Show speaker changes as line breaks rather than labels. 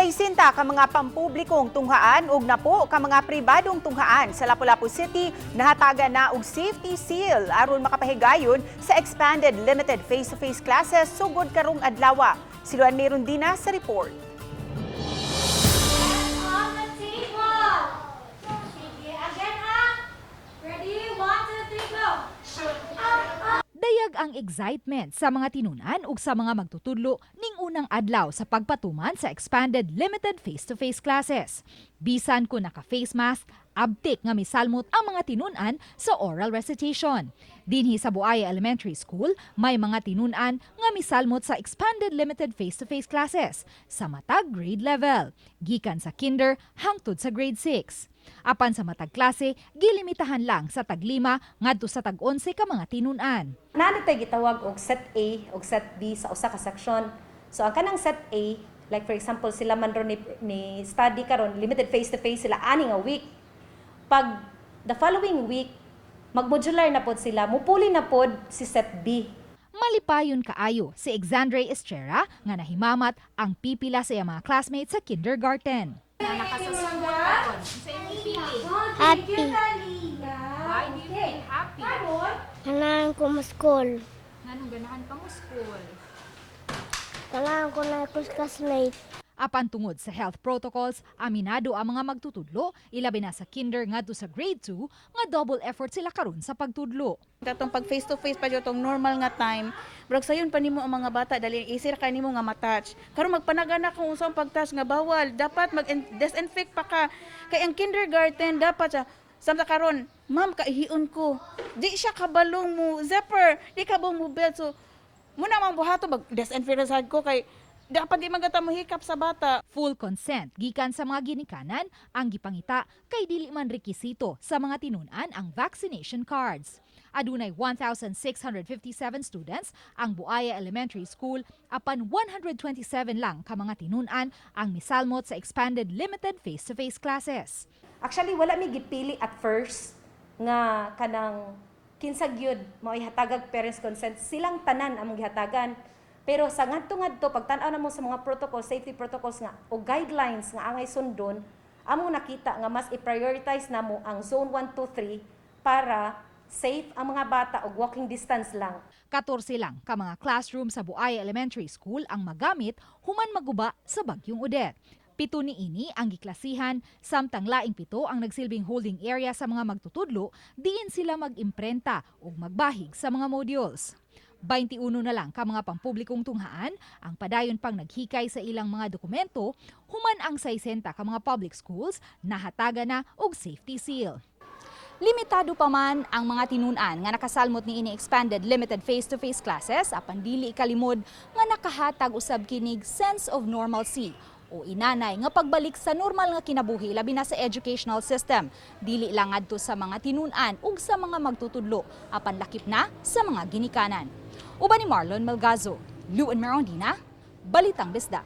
Saisinta ka mga pampublikong tunghaan ug napo ka mga pribadong tunghaan sa Lapu-Lapu City nahatagan na og safety seal aron makapahigayon sa expanded limited face-to-face classes sugod karong adlaw. Si Luan Merundina sa report.
On the table. Sige, again ha. Ready? One, two, three, go. Up, up.
Dayag ang excitement sa mga tinunan ug sa mga magtutudlo ning unang adlaw sa pagpatuman sa expanded limited face-to-face classes. Bisan kung naka-face mask, abtik nga misalmot ang mga tinunan sa oral recitation. Dinhi sa Buaya Elementary School, may mga tinunan nga misalmot sa expanded limited face-to-face classes sa matag grade level, gikan sa kinder hangtod sa grade 6. Apan sa matag klase, gilimitahan lang sa tag-5 ngadto sa tag-11 ka mga tinunan.
Naa tay gitawag og set A og set B sa usa ka section. So ang kanang set A, like for example sila man ron ni study karon limited face to face sila ani nga week. Pag the following week magmodular na pod sila, mupuli na pod si set B.
Malipayon kaayo si Exandre Estrera nga nahimamat ang pipila sa iyang mga classmates sa kindergarten.
Happy.
Why do you feel happy?
Ganahan ko mo-school.
Nganong ganahan ka mo school?
Ganahan ko na akong classmate.
Apan tungod sa health protocols, aminado ang mga magtutudlo, ilabi na sa kinder ngadto sa grade 2, nga double effort sila karon sa pagtudlo.
Katong pag face to face pa jud tong normal nga time, murag sayon pa nimo ang mga bata, dali easy ra kay nimo nga matouch. Karon magpanagana kung unsa ang pag-touch nga bawal, dapat mag disinfect pa ka. Kay ang kindergarten dapat siya samtang karon, "Ma'am, kaihion ko." Di siya kabalong mo zipper, di ka mo belt. So muna mang buhato mag disinfect sad ko kay dapat di man gata mo hikap sa bata.
Full consent gikan sa mga ginikanan ang gipangita kay dili man rekisito sa mga tinunan ang vaccination cards. Adunay 1,657 students ang Buaya Elementary School, apan 127 lang ka mga tinunan ang misalmot sa expanded limited face-to-face classes.
Actually wala mi gipili at first nga kanang kinsa gyud mao'y hatagag parents consent, silang tanan among gihatagan. Pero sa ngadto-ngadto pagtan-aw namo sa mga protocol, safety protocols nga o guidelines nga angay sundon, among nakita nga mas i-prioritize namo ang zone 1, 2, 3 para safe ang mga bata og walking distance lang.
14 lang ka mga classroom sa Buaya Elementary School ang magamit human maguba sa Bagyong Odette. 7 niini ang giklasihan, samtang laing 7 ang nagsilbing holding area sa mga magtutudlo diin sila mag-imprenta ug magbahig sa mga modules. 21 na lang ka mga pampublikong tunghaan ang padayon pang naghikay sa ilang mga dokumento human ang 60 ka mga public schools nahatagan na og safety seal. Limitado pa man ang mga tinunan nga nakasalmot ni ini expanded limited face-to-face classes, apan dili kalimod nga nakahatag usab kinig sense of normalcy o inanay nga pagbalik sa normal nga kinabuhi, labi na sa educational system. Dili lang ngadto sa mga tinunan ug sa mga magtutudlo, apan lakip na sa mga ginikanan. Uban ni Marlon Melgazo, Luan Merondina, Balitang Bisdak.